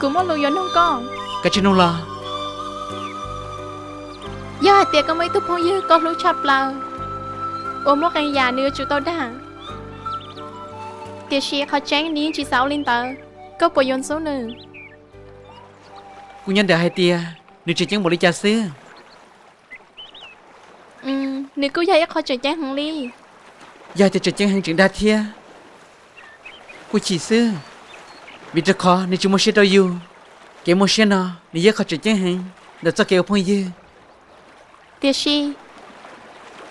Kuv muaj lus yuav nug koj. Koj tsis nug los? Yog hais tias koj muaj ib tug phooj ywg koj hlub tshaj plaws uas muaj qee yam nws yuav tsum tau dag, tiam sis qhov tseeb nws yeej tsis xav ua li ntawd, koj puas yuav ntxub nws? Kuv nyob ntawm hais tias nws tseem ceeb npaum li cas xwb. Nws kuj yog ib qho tseem ceeb heev li. Yog tias tseem ceeb heev tseem dag thiab kuj chim xwb, vim rau qhov nws tsis muaj siab rau yus. Kev muaj siab no nws yog qhov tseem ceeb heev ntawm txoj kev ua phooj ywg. Tiam sis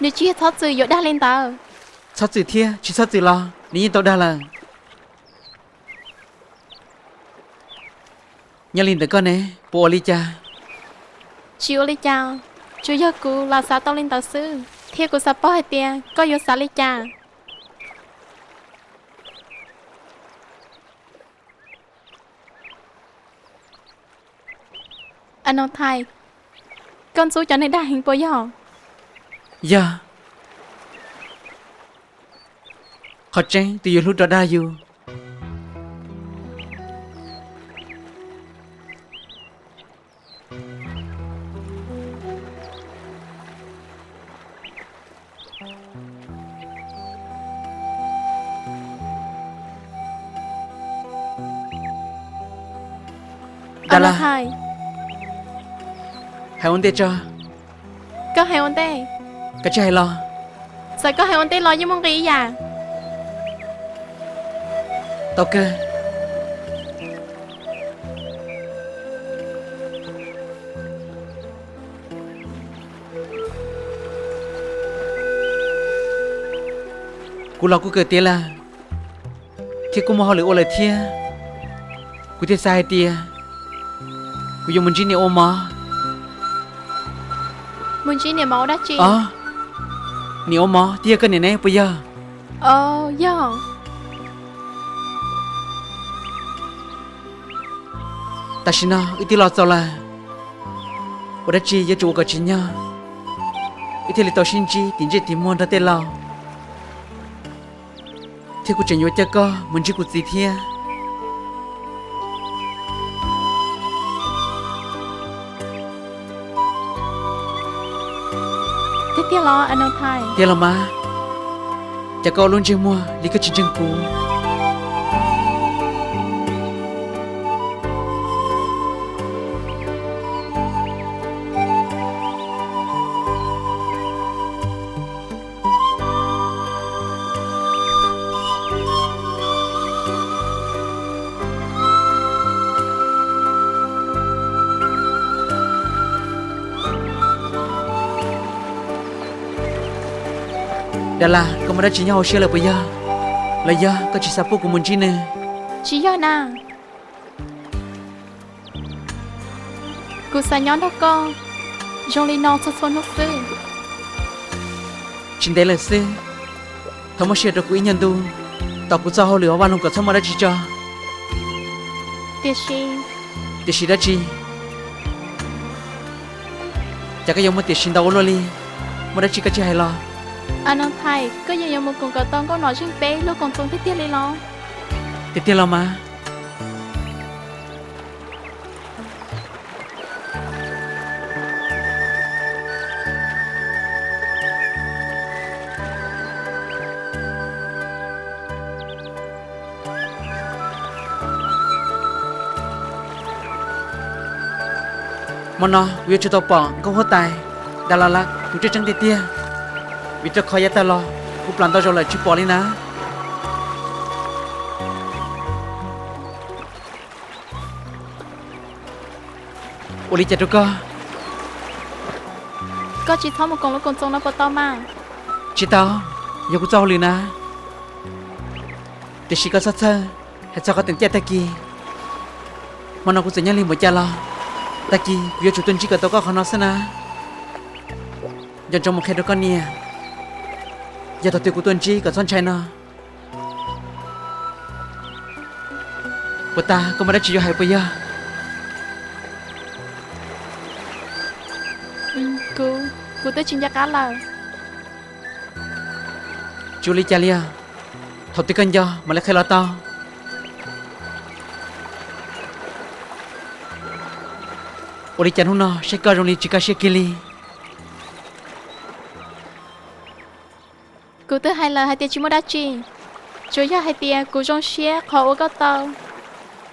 nws tsis yog txhob txwm yuav dag li ntawd. Txhob txwm thiab tsis txhob txwm los nws yeej tau dag lawm. Nyob li ntawm koj ne, puas ua li cas? Tsis ua li cas, tsuas yog kuv lam xav tau li ntawd xwb, thiab kuv xav paub hais tias koj yuav xav li cas. Anothais, koj ntxub cov neeg dag heev puas yog? Yog. Qhov tseeb tus yus hlub rov dag yus. Dab Laj, hais ua ntej tso. Koj hais ua ntej. Koj tsis hais los? Txawm koj hais ua ntej los yeej muaj nqis ib yam. Tau kawg. Kuv los kuj kawm tiav lawm, thiab kuj muaj hauj lwm ua lawm thiab. Kuv thiaj xav hais tias kuv yuav mus ntsib niam ua mov. Mus ntsib niam mov ua dab tsi? Niam ua mov twb yog koj niam ne puas yog? Yog. Tam sim no wb twb los txaus lawm, ua dab tsi yuav tsum ua kom tsim nyog, wb thiaj li tau sib ntsib tim ntsej tim muag nrog tej laus. Thiab kuv tseem yuav coj koj mus ntsib kuv txiv thiab. Tiag tiag los Anothais? Tiag los mas. Cas koj ua lub ntsej muag li koj tsis ntseeg kuv? Dab Laj, koj muaj dab tsi nyob hauv siab lawm puas yog? Los yog koj tsis xav pub kuv mus ntsib nws? Tsis yog na. Kuv xav nyob nrog koj zoo li no txhua txhua hnub xwb. Tsis ntev lawm xwb, thov muab sij hawm rau kuv ib nyuag ntu, tos kuv txoj hauj lwm hauv vaj loog kom txhob muaj dab tsi tso. Tiam sis... Tiam sis dab tsi? Cas koj yuav muaj tiam sis ntau ua luaj li? Muaj dab tsi koj tsis hais los? Anothais, koj yeej yuav mus koom kom tau Nkauj Nom Zeej peb lub koom txoos tiag tiag li los? Tiag tiag los mas. Hmo no kuv yuav tsum tau pom nkauj huab tais Dab Laj lawm, kuv tseeb tseeb tiag tiag, vim rau qhov yav tag los kuv plam ntau zaus lawm tsis pom li na. Ua li cas rau koj? Koj tsis txhob mus koom lub koom txoos no puas tau mas? Tsis tau, yog kuv txoj hauj lwm na. Tiam sis koj txhob txhawj hais txog qhov teem caij tag kis. Hmo no kuv txawm nyob lig npaum cas los tag kis kuv yuav tsum tuaj ntsib kom tau koj qhov no xwb na. Nco ntsoov mus qhia rau koj niam, yog thaum twg kuv tuaj ntsib kom txhob ntshai no. Puas tas koj muaj dab tsi yuav hais puas yog? Kuv, kuv twb tsis nco qab lawm. Tsis ua li cas li os, thaum twg koj nco mam li qhia los tau. Ua li cas hnub no saib koj zoo li tsis kaj siab kiag li? Kuv twb hais lawm hais tias tsis muaj dab tsi, tsuas yog hais tias kuv zoo siab qhov uas koj tau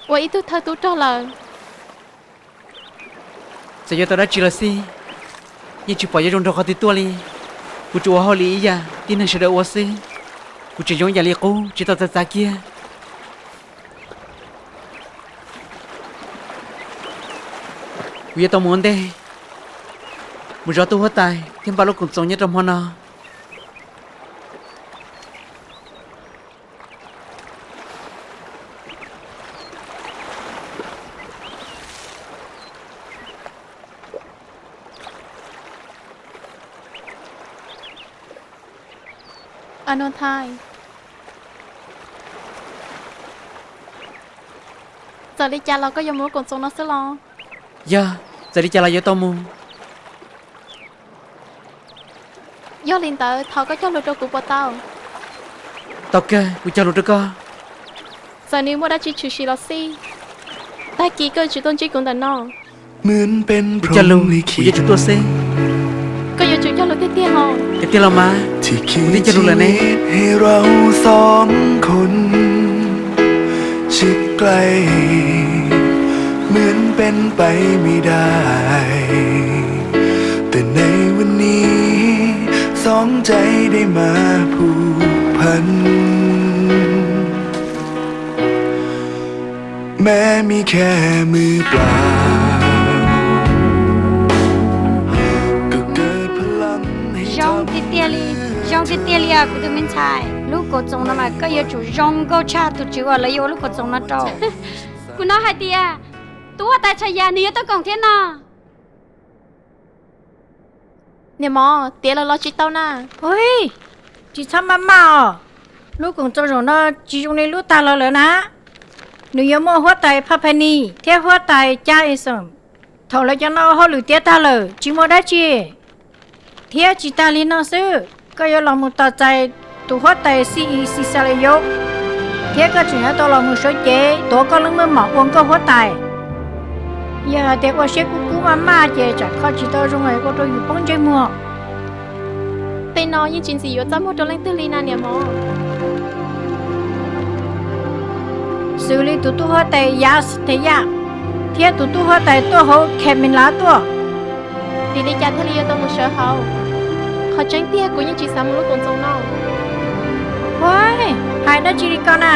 ua ib tug thawj tub rog lawm. Txawm yuav tau dab tsi los xij, yeej tsis pom yuav zoo nraug qhov twg tuaj li. Kuv tsuas ua hauj lwm ib yam tib neeg sawv daws ua xwb, kuv tseem zoo ib yam li qub tsis tau txawv txav kiag. Kuv yuav tau mus ua ntej, mus zov tub huab tais thiab npaj lub koom txoos nyob rau hmo no. Txawm li cas los koj yuav mus lub koom txoos no xwb los? Yog, txawm li cas los yuav tau mus. Yog li ntawd thov koj cog lus rau kuv puas tau? Tau kawg, kuv cog lus rau koj. Txawm nws muaj dab tsi tshwm sim los xij, tag kis koj yuav tsum tuaj ntsib kuv ntawm no. Kuv cog lus, kuv yuav tsum tuaj xwb. Koj yuav tsum cog lus tiag tiag os. Tiag tiag los mas, kuv twb cog lus lawm ne. Zoo tiag tiag li os kuv tus me ntxhais, lub koom txoos no mas koj yuav tsum zoo nkauj tshaj tus tswv uas lawv yuav ua lub koom txoos no rau. Kuv hnov hais tias tus huab tais Tshas Yas nws yuav tuaj koom thiab no. Niam mos, tiav lawm los tsis tau na. Ua, tsis txhob maj maj os. Lub koom txoos zaum no tsis zoo li lub tag los lawm na. Nws yuav muaj huab tais Phaj Phais Nis thiab huab tais Cab Es Xoos. Thaum lawv cov no ua hauj lwm tiav tag lawm tsis muaj dab tsi. Thiab tsis tas li no xwb, koj yuav los mus tos txais tus huab tais Xi Is Xis Xas Las Yos, thiab koj tseem yuav tau los mus sawv cev tuav koj lub meej mom ua nkauj huab tais. Yog hais tias ua siab kub kub maj maj ces tsam kho tsis tau zoo es ua rau yus poob ntsej muag. Tej no yeej tsis ntxim yuav txaj muag rau leej twg li na niam mos. Xws li tus tub huab tais Yas Thes Yaj thiab tus tub huab tais tuaj hauv Khes Mes Lav tuaj. Vim li cas thiaj li yuav tau mus sawv hauv? Qhov tseeb tiag kuv yeej tsis xav mus lub koom txoos no. Ua, hais dab tsi li ko na?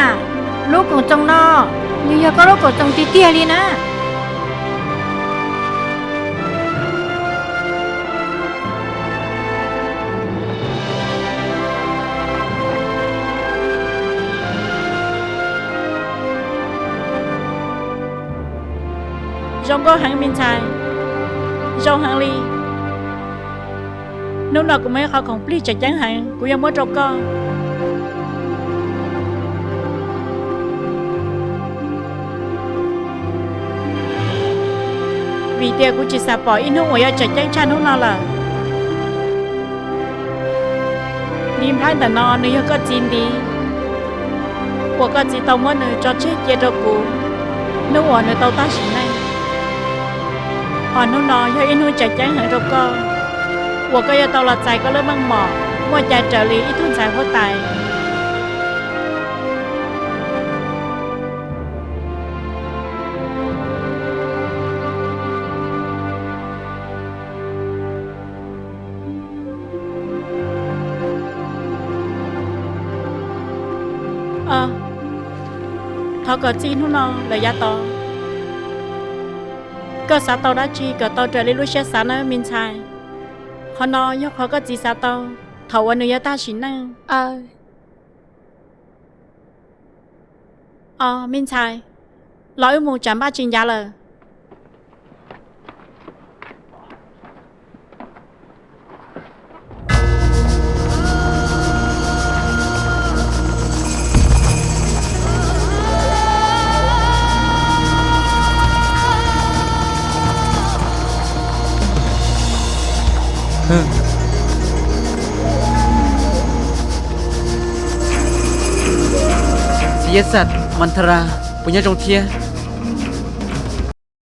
Lub koom txoos no, nws yog koj lub koom txoos tiag tiag li na. Zoo nkauj heev me ntxhais, zoo heev li. Hnub no kuv muaj ib qho khoom plig tseem ceeb heev kuv yuav muab rau koj. Vim tias kuv tsis xav pom ib hnub uas yuav tseem ceeb tshaj hnub no lawm. Ntiv nplhaib ntawm no nws yog koj txiv ntiv, uas koj txiv tau muab nws tso tseg cia rau kuv hnub uas nws tau tag sim neej. Hos hnub no yog ib hnub tseem ceeb heev rau koj, uas koj yuav tau los txais koj lub meej mom muaj cai raws li ib tug ntxhais huab tais. Thov kom txij hnub no lawm yav tod, koj xav tau dab tsi kom tau raws li lub siab xav nawb me ntxhais. Qhov no yog qhov koj txiv xav tau thaum uas nws yuav tag sim neej. Os me ntxhais, los wb mus tsam npaj tsis ncav lawm. Txiv Yaj Xaj, Mas Thas Ras, puas nyob zoo thiab?